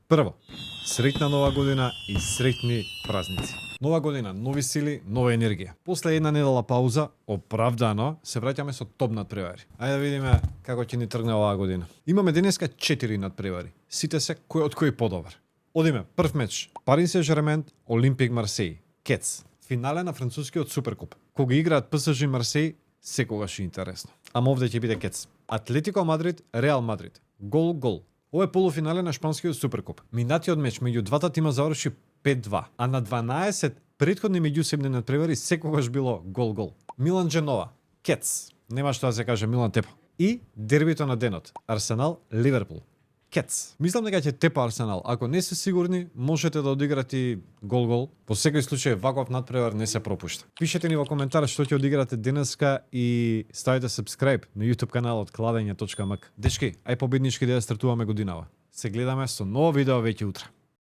Прво, среќна нова година и среќни празници. Нова година, нови сили, нова енергија. После една недела пауза, оправдано, се враќаме со топ надпревари. Ајде да видиме како ќе ни тргне оваа година. Имаме денеска 4 надпревари. Сите се кој од кој подобар. Одиме, прв меч, Пари Сен-Жермен, Олимпик Марсеј, Кец. Финале на францускиот суперкуп. Кога играат ПСЖ и Марсеј, секогаш е интересно. Ама овде ќе биде Кец. Атлетико Мадрид, Реал Мадрид. Гол. Ова е полуфинале на шпанскиот суперкуп. Минатиот меч меѓу двата тима заврши 5-2, а на 12 претходни меѓусебни надпревари секогаш било гол. Милан Дженова, Кец. Нема што да се каже, Милан тепа. И дербито на денот, Арсенал Ливерпул. Кец. Мислам дека ќе тепа Арсенал. Ако не се сигурни, можете да одиграте гол. По секој случај ваков надпревар не се пропушта. Пишете ни во коментар што ќе одиграте денеска и ставите subscribe на YouTube каналот kladenja.mk. Дечки, ај победнички да ја стартуваме годинава. Се гледаме со ново видео веќе утре.